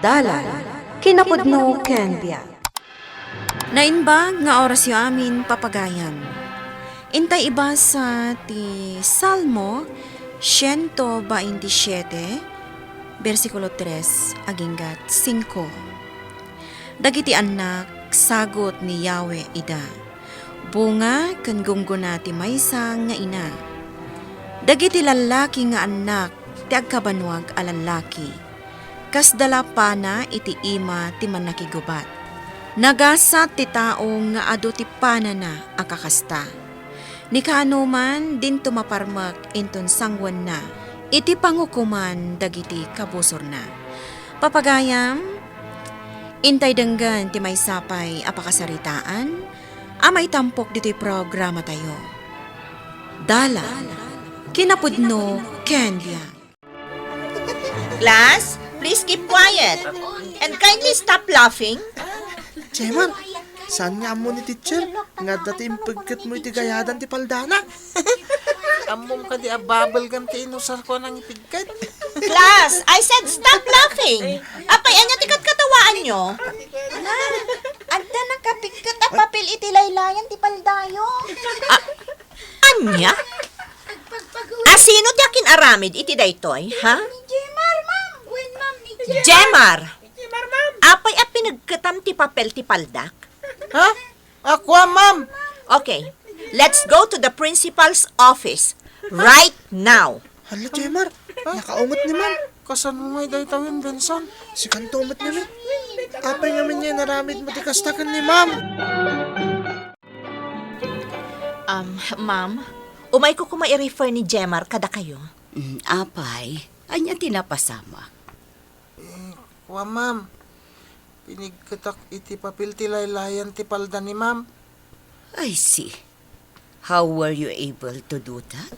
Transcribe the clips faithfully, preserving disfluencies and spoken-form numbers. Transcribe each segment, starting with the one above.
Dalan, kinapudno ken biag. Naimbag nga orasyo amin, papagayam. Intay ibasa ti Salmo siento baintisiete, bersikulo tres aginggat singko. Dagiti annak, sagut ni Yahweh ida. Bunga ken gunggona ti maysa nga ina. Dagiti lallaki nga annak ti agkabannuag a lallaki, kasda la pana iti ima ti mannakigubat. Nagasat ti tao nga adu ti panana a kakasta. Ni kaanoman, dinto maparmek inton sangwenna iti pangukoman dagiti kabusorna. Papagayam, intay denggen ti maysa pay a pakasaritaan a maitampok ditoy programatayo. Dalan, kinapudno ken biag. Class, please keep quiet. And kindly stop laughing. Jemar, saan nga ammo ni teacher nga adda ti impigketmo iti gayadan ti paldana? Ammom kadi a bubble gum ti inusarko a nangipigket? Class, I said stop laughing. Apay, ania ti katkatawaanyo? Adda nakapigket a papel iti laylayan ti paldayo. Ania? Asino ti akin-aramid iti daytoy, ha? Ni Jemar, ma'am. Wen, ma'am, ni Jemar. Jemar! Jemar, ma'am. Apay a pinigketam ti papel ti paldak? Ha? Ako, ma'am. Okay. Let's go to the principal's office right now. Hala, Jemar. Nakaunget ni ma'am. Kasano ngay dayta wen, Benson? Sikanto met ni ma'am. Apay ngamin nga inaramid mo ti kasta ken ni ma'am? Um, ma'am, umayko koma i-refer ni Jemar kadakayo. Mm, apay, ania ti napasamak? Eh, kua, ma'am. Pinigketak iti papel ti laylayan ti palda ni ma'am. I see. How were you able to do that?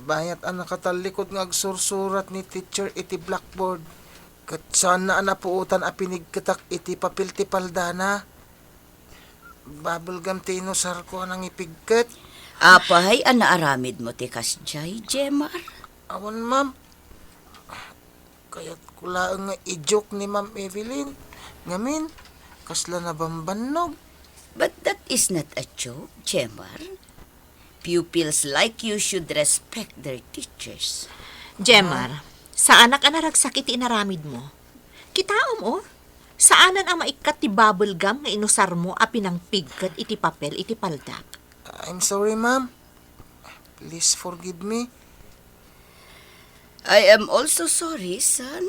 Bayat a nakatallikod nga agsursurat ni teacher iti blackboard. Ket saanna a napuotan a pinigketak iti papel ti paldana. Bubble gum ti inusarko a nangipigket. Apay a naaramid mo ti kasdiay, Jemar? Awan, ma'am. Kayatko laeng nga i-joke ni Ma'am Evelyn. Ngamin, kasla nabambannog. But that is not a joke, Jemar. Pupils like you should respect their teachers. Jemar, saanak a naragsak iti inaramid mo. Kitaem, oh. Saanan a maikkat ti bubble gum nga inusar mo a pinangpigket iti papel iti paldak. I'm sorry, ma'am. Please forgive me. I am also sorry, son,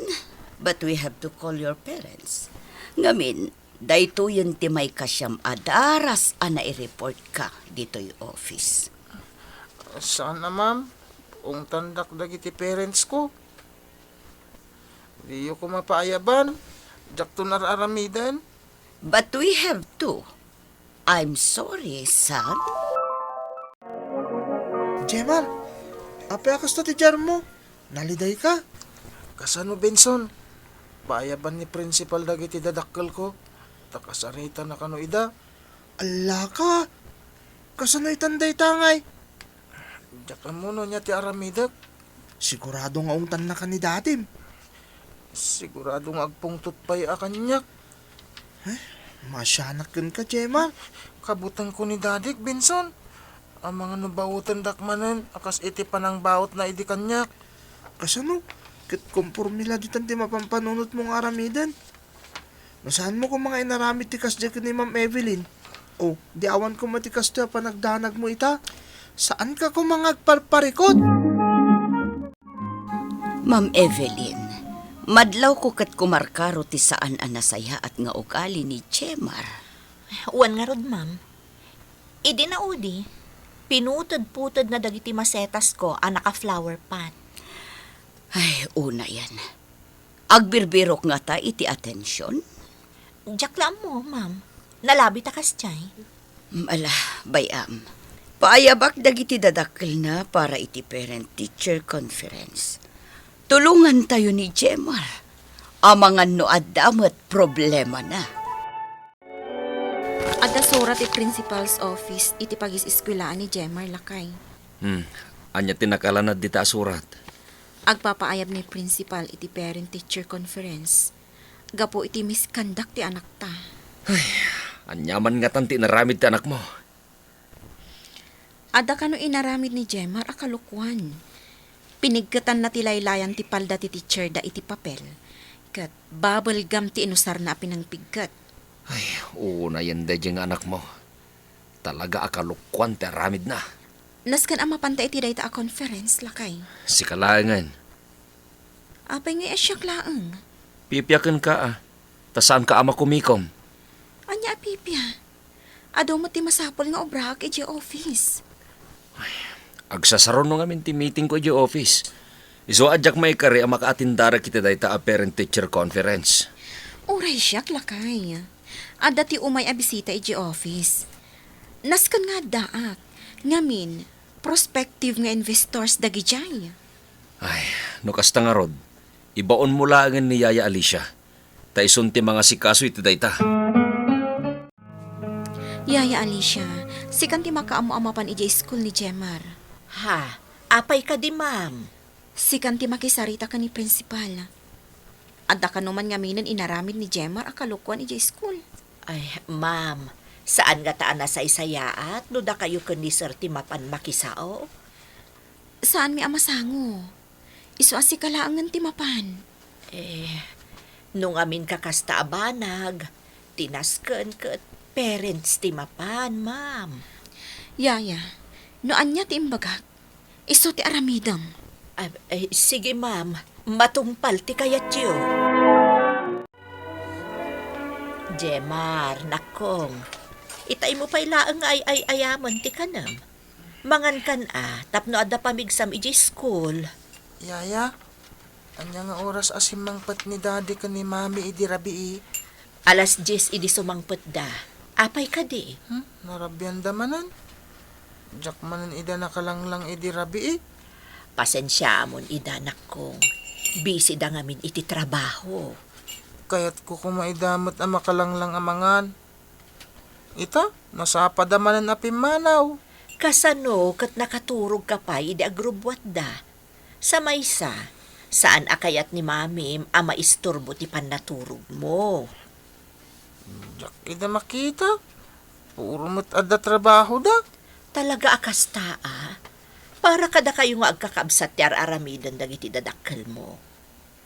but we have to call your parents. Ngamin, daytoyen ti maikasiam a daras a naireport ka ditoy office. Saan a, ma'am. Ungtandak dagiti parents ko. Diyo ko mapaayaban. Diakto ar-aramiden. But we have to. I'm sorry, son. Jemar, apay a kasta ti diarmo? Naliday ka? Kasano, Benson? Paayaban ni principal dagiti dadakkel ko. Ta kasaritan a kano ida. Alla ka! Kasano itan dayta ngay? Diak ammo no ania ti aramidek. Sigurado nga ungtanna ka ni dadim. Sigurado nga agpungtot pay a kaniak. Eh, masianak kenka, Jemar. Kabutengko ni dadik, Benson. Amangan no baotendak manen a kas iti panangbaotna idi kaniak. Kasano? Ket komporme la ditan ti mapanpanunotmo nga aramiden. No saanmo koma nga inaramid ti kasdiay ken ni Ma'am Evelyn, o, di awan koma ti kastoy a panagdanagmo ita, saanka koma nga agparparikut? Ma'am Evelyn, madlawko ket kumarkaro ti saan a nasayaat nga ugali ni Jemar. Wen ngarud, ma'am. Idi naudi, pinutedputedna dagiti masetasko a naka-flower pot. Ay, unayen. Agbirbirok ngata iti atension? Diak la ammo, ma'am. Nalabi ta kasdiay. Mm, ala, bay-am. Paayabak dagiti dadakkelna para iti parent-teacher conference. Tulongantayo ni Jemar. Amangan no adda met problemana. Adda surat ti principal's office iti pagis-eskuelaan ni Jemar, lakay. Hmm. Ania ti nakalanad dita a surat? Agpapaayab ni principal iti parent-teacher conference. gapu iti misconduct ti anakta. Ay, aniaman ngatan ti inaramid ti anakmo? Adda kano inaramid ni Jemar a kalokuan. Pinigketanna ti laylayan ti palda ti teacher da iti papel, ket bubble gum ti inusarna a pinangpigket. Ay, unayen daydiay nga anakmo. Talaga a kalokuan ti aramidna. Nasken a mapanta iti dayta a conference, lakay. Sika laengen. Apay ngay a siak laeng? Pipia kenka a. Ta saanka a makumikom. Ania a pipia? Adu met ti masapul nga obraak idiay office. Agsasaruno ngamin ti meetingko idiay office. Isu a diak maikari a makaatendarek iti dayta a parent-teacher conference. Uray siak, lakay. Adda ti umay a bisita idiay office. Nasken nga addaak. Ngamin, prospective nga investors dagidiay. Ay, no kasta ngarud, ibaonmo laengen ni Yaya Alicia. Ta isun ti mangasikaso iti dayta. Yaya Alicia, sikan ti makaammo a mapan idiay school ni Jemar. Ha? Apay kadi, ma'am? Sikan ti makisarita ken ni principal. Adda kano man ngaminen inaramid ni Jemar a kalokuan idiay school. Ay, ma'am, saan ngata a nasaysayaat no dakayo ken ni sir ti mapan makisao? Saanmi a masango. Isu a sika laengen ti mapan. Eh, no ngamin ka kasta a banag, ti nasken ket parents ti mapan, ma'am. Yaya, no ania ti imbagak, isu ti aramidem. Ah, eh, sige, ma'am. Matungpal ti kayatyo. Jemar, nakkong, itaymo pay laeng nga ay-ay-ayamen ti kanem. Mangankan a, tapno adda pamigsam idiay school. Yaya, ania nga oras a simmangpet ni Daddy ken ni Mami idi rabii? Alas dies idi sumangpetda. Apay kadi? Hmm, narabianda manen. Diak manen ida nakalanglang idi rabii. Pasensiaamon ida, nakkong. Busy da ngamin iti trabaho. Kayatko koma ida met a makalanglang a mangan. Ita, nasapada manen a pimmanaw. Kasano ket nakaturogka pay idi agrubbuatda? Sa maysa, saan a kayat ni Mamim a maisturbo ti pannaturogmo. Diak ida makita. Puro met adda trabahoda. Talaga a kasta a? Para kadakayo nga agkakabsat ti ar-aramiden dagiti dadakkelmo.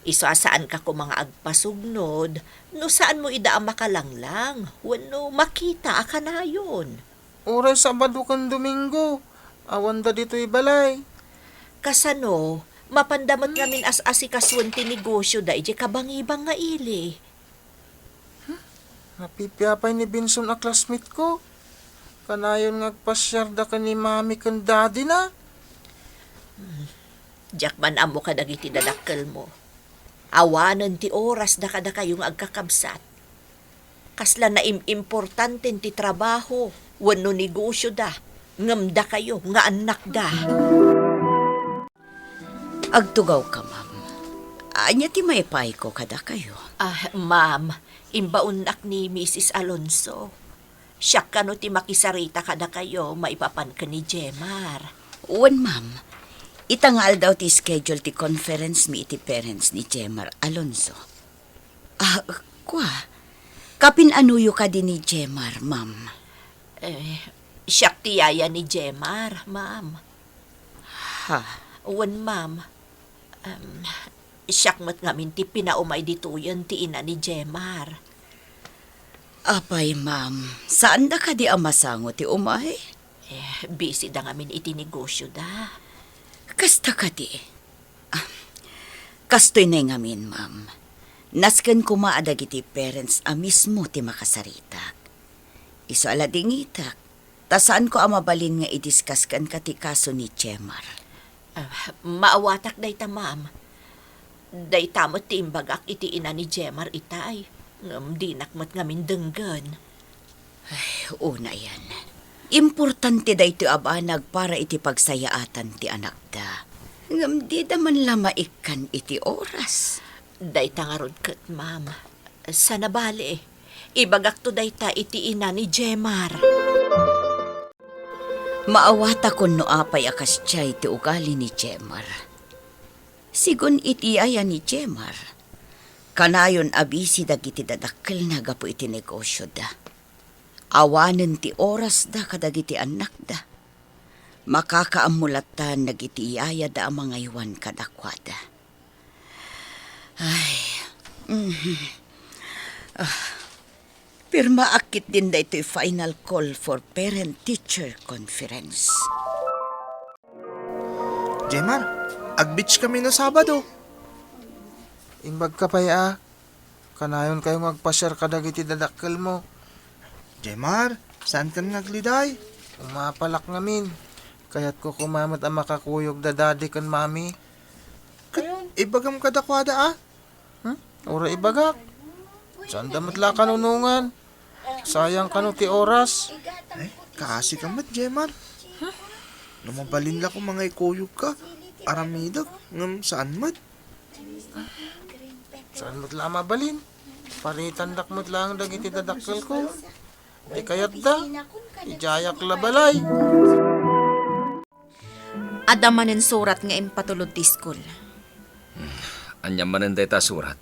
Isu a saanka koma nga agpasugnod no saanmo ida a makalanglang wenno makita a kanayon. Uray Sabado ken Domingo, awanda ditoy balay. Kasano, mapanda met ngamin as-asikasuen ti negosioda idiay kabangibang nga ili. Hmm? Napipia pay ni Benson a classmate ko. Kanayon nga agpasiarda ken ni Mami ken Daddy na. Hmm. Diak man ammo kadagiti dadakkelmo. Awanen ti orasda kadakayo nga agkakabsat. Kasla naim-importanten ti trabaho wenno negosioda, ngem dakayo nga annakda. Agtugawka, ma'am. Ania ti maipaayko kadakayo? Ah, ma'am, imbaonnak ni Missus Alonso. Siak kano ti makisarita kadakayo maipapan ken ni Jemar? Wen, ma'am. Ita nga aldaw ti schedule ti conference mi iti parents ni Jemar Alonso. Ah, kua, kapin-anoyo kadi ni Jemar, ma'am? Eh, siak ti yaya ni Jemar, ma'am. Ha? Wen, ma'am. Em, siak met ngamin ti pinaumay ditoyen ti ina ni Jemar. Apay, ma'am, saanda kadi a masango ti umay? Eh, busy da ngamin iti negosioda. Kasta kadi? Ah, kastoy nay ngamin, ma'am. Nasken koma a dagiti parents a mismo ti makasaritak. Isu a ladingitak, ta saanko a mabalin nga i-discuss kenka ti kaso ni Jemar. Ah, maawatak dayta, ma'am. Dayta met ti imbagak iti ina ni Jemar itay, ngem dinak met ngamin denggen. Ay, unayen. Importante daytoy a banag para iti pagsayaatan ti anakda. Ngem dida man la maikkan iti oras. Dayta ngarud ket, ma'am. Sana bale, ibagakto dayta iti ina ni Jemar. Maawatakon no apay a kasdiay ti ugali ni Jemar. Sigun iti yaya ni Jemar, Kanayon a bisi dagiti dadakkelna gapu iti negosioda. Awanen ti orasda kadagiti annakda. Makakaammo lattan dagiti yayada a mangaywan kadakuada. Ay. Mhm. Ah. Pirmaak ketdin daytoy final call for parent-teacher conference. Jemar, ag-beach kami no Sabado. Imbagka pay a, kanayon kayo nga agpasiar kadagiti dadakkelmo. Jemar, saankan nga agliday? Umapalak ngamin. Kayatko koma met a makakuyog da Daddy ken Mami. Ket ibagam kadakuada a? Hmm? Uray ibagak. Saanda met la kanunongan. Sayang kano ti oras. Ay, kaasi ka met, Jemar. No mabalin la koma nga ikuyogka, aramidek, ngem saan met. Saan met la mabalin? Paritandak met laeng dagiti dadakkelko. Ti kayatda, idiayak la balay. Adda manen surat nga impatulod ti school. Ania manen dayta a surat?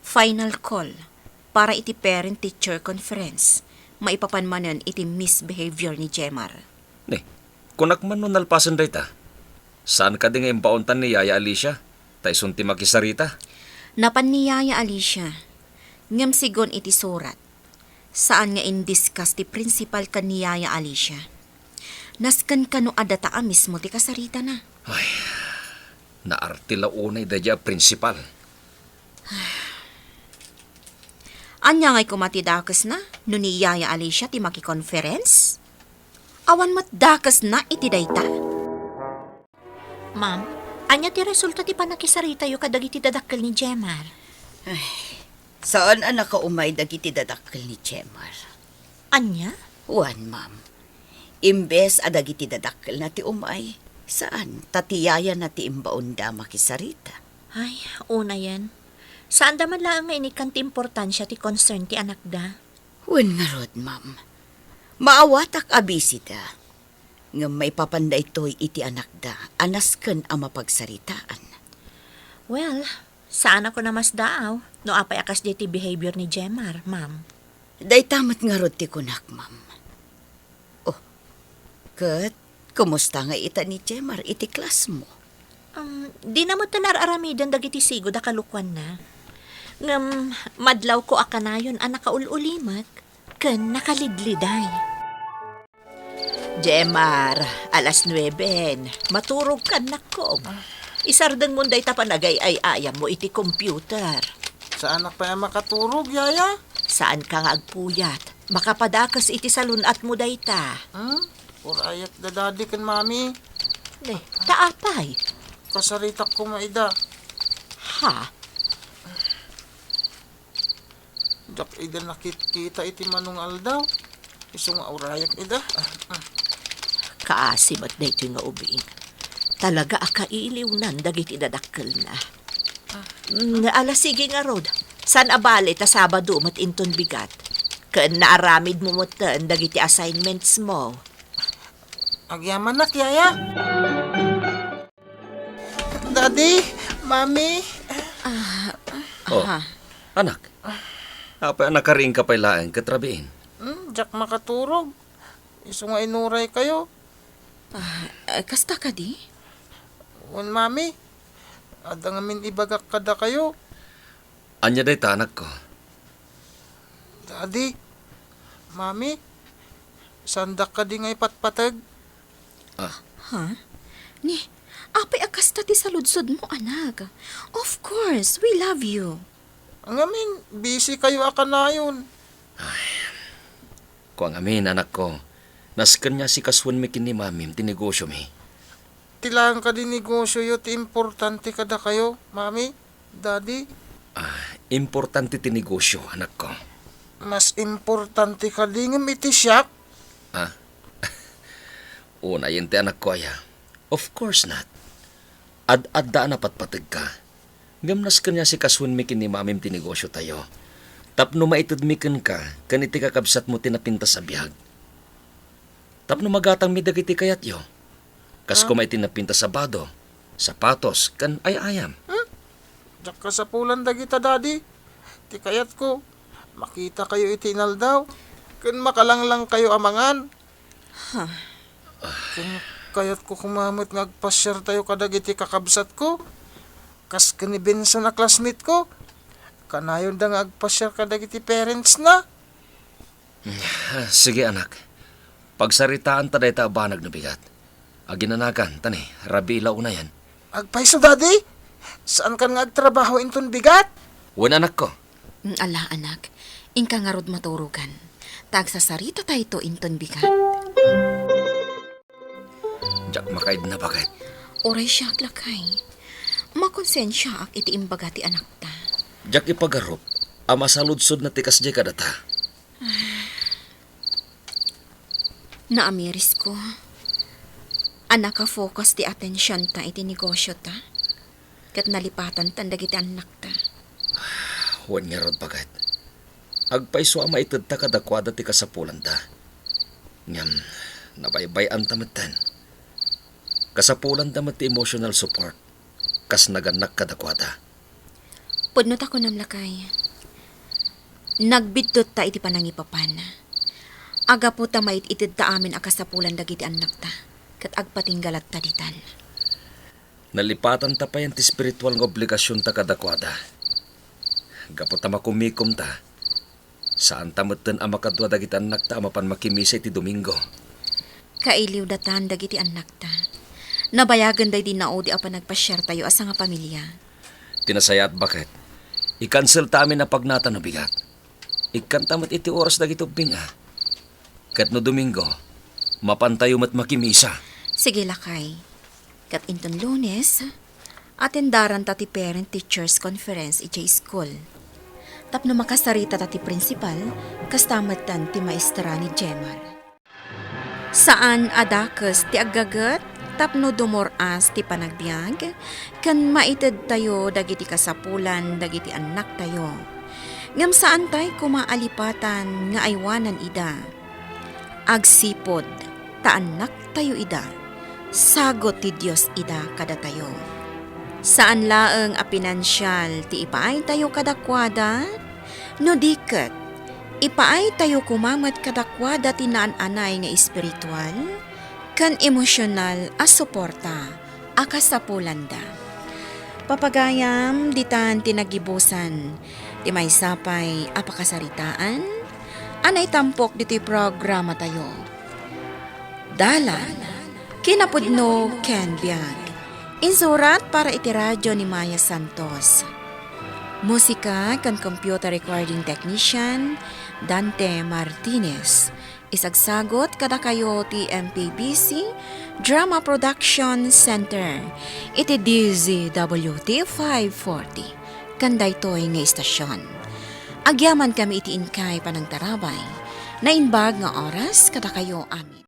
Final call para iti parent-teacher conference. Maipapan manen iti misbehavior ni Jemar. Ni, kunak man no nalpasen dayta. Saan kadi nga imbaontan ni Yaya Alicia, ta isun ti makisarita? Napan ni Yaya Alicia. Ngem sigun iti surat, saan nga in-discuss ti principal ken ni Yaya Alicia. Nasken kano a data a mismo ti kasaritana. Ay, naarte la unay daydiay a principal. Ania ngay koma ti dakesna no ni Yaya Alicia ti makikonference? Awan met dakesna iti dayta? Ma'am, ania ti resulta ti pannakisaritayo kadagiti dadakkel ni Jemar? Ay, saan a nakaumay dagiti dadakkel ni Jemar. Ania? Wen, ma'am. Imbes a dagiti dadakkelna ti umay, saan, ta ti yayana ti imbaonda makisarita. Ay, unayen. Saanda man laeng nga inikkan ti importansia ti concern ti anakda. Wen ngarud, ma'am. Maawatak a bisida. Ngem maipapan daytoy iti anakda a nasken a mapagsaritaan. Well, saan a kuna masdaaw no apay a kasdiay ti behavior ni Jemar, ma'am. Dayta met ngarud ti kunak, ma'am. Oh, ket kumusta nga ita ni Jemar iti class mo? Um, dina met ar-aramiden dagiti sigud a kalukuanna. Ngem madlawko a kanayon a nakaul-ulimek ken nakalidliday. Jemar, alas nueben. Maturogka, annakko. Isardengmon dayta panagay-ay-ayammo iti computer. Saanak pay a makaturog, Yaya? Saanka nga agpuyat. Makapadakes iti salun-atmo dayta. Hmm? Urayak da Daddy ken Mami. Ne, ta apay? Kasaritak koma ida. Ha? Diak ida nakitkita iti mano nga aldaw. Isu nga urayak ida. Kaasi met daytoy nga ubing. Talaga a kailiwnan dagiti dadakkelna. Mm, ala, sige ngarud. Saan a bale ta Sabado met inton bigat. Ken naaramidmo metten dagiti assignments mo. Agyamanak, Yaya. Daddy, Mami. Ah, Oh, aha. Anak, apay a nakariingka pay laeng ket rabiin? Hmm, diak makaturog. Isu nga inuray kayo. Ah, eh, kasta kadi? Wen, Mami. Adda ngamin ibagak kada kayo. Ania dayta, anakko? Daddy, Mami, saandak kadi nga ipatpateg? Ah. Ha? Ni, apay a kasta ti saludsodmo, anak? Of course, we love you. Ngamin, busy kayo a kanayon. Ay, kua ngamin, anakko. Nasken nga asikasoenmi ken ni Mamim ti negosiomi. Ti laeng kadi negosioyo ti importante kadakayo, Mami, Daddy? Ah, importante ti negosio, anakko. Mas importante kadi ngem iti siak? Ah? Unayen ti anakko aya. Of course not. Ad-adda a napatpategka. Ngem nasken nga asikasoenmi ken ni Mamim ti negosiotayo. Tapno maitedmi kenka ken iti kakabsatmo ti napintas a biag. Tapno magatangmi dagiti kayatyo. Kas Ah. koma iti napintas a bado, sapatos, ken ay-ayam. Hmm? Diak kasapulan dagita, Daddy. Ti kayatko, makitakayo iti inaldaw, ken makalanglangkayo a mangan. Huh. Ken kayatko koma met nga agpasiartayo kadagiti kakabsatko, kas ken ni Benson a classmate-ko. Kanayonda nga agpasiar kadagiti parents-na. Ah, sige, anak. Pagsaritaanta dayta a banag no bigat. Aginanakan, ta ni, rabii la unayen. Agpayso, Daddy? Saankan nga agtrabaho inton bigat? Wen, anakko. Mm, ala, anak. Inka ngarud maturogan. Ta agsasaritatayto inton bigat. Diak makaidna, baket. Uray siak, lakay. Makonsensiaak iti imbaga ti anakta. Diak ipagarup a masaludsodna ti kasdiay kadata. Naamirisko a nakafocus ti atensionta iti negosiota, ket nalipatantan dagiti annakta. Wen ngarud, baket. Agpayso a maitedta kadakuada ti kasapulanda. Ngem, nabaybay-anta metten. Kasapulanda met ti emotional support, kas nagannak kadakuada. Pudno ta kunam, lakay. Nagbiddotta iti panangipapan. Gapu ta maitedta amin a kasapulan dagiti annakta, ket agpatinggaladta ditan. Nalipatanta payen ti espiritual nga obligasionta kadakuada. Gapu ta makumikomta, saanta metten a makadua dagiti annakta a mapan makimisa iti Domingo. Kailiwdatan dagiti annakta. Nabayagenda idi naudi a panagpasiartayo a sangapamilia. Ti nasayaat, baket, ikanselta amin a pagnata no bigat. Ikkanta met iti oras dagiti ubbing a. Ket no Domingo, mapantayo met makimisa. Sige, lakay. Ket inton Lunes, atendaranta ti Parent Teachers Conference idiay school. Tapno makasaritata ti principal, kasta metten ti maestra ni Jemar. Saan a dakes ti aggaget tapno dumur-as ti panagbiag ken maitedtayo dagiti kasapulan dagiti annaktayo. Ngem saantay koma a lipatan nga aywanan ida. Agsipud ta annaktayo ida, sagut ti Dios ida kadatayo. Saan laeng a pinansial ti ipaaytayo kadakuada, no di ket, ipaaytayo koma met kadakuada ti naan-anay nga espiritual ken emosyonal a suporta a kasapulanda. Papagayam, ditan ti nagibusan ti maysa pay a pakasaritaan a naitampok ditoy programatayo. Dalan, kinapudno ken biag. Insurat para iti radyo ni Maya Santos. Musika ken computer recording technician, Dante Martinez. Isagsagut kadakayo ti M P B C Drama Production Center iti D Z W T five forty. Ken daytoy nga istasyon, agyamankami iti inkay panangtarabay. Naimbag nga oras kadakayo amin.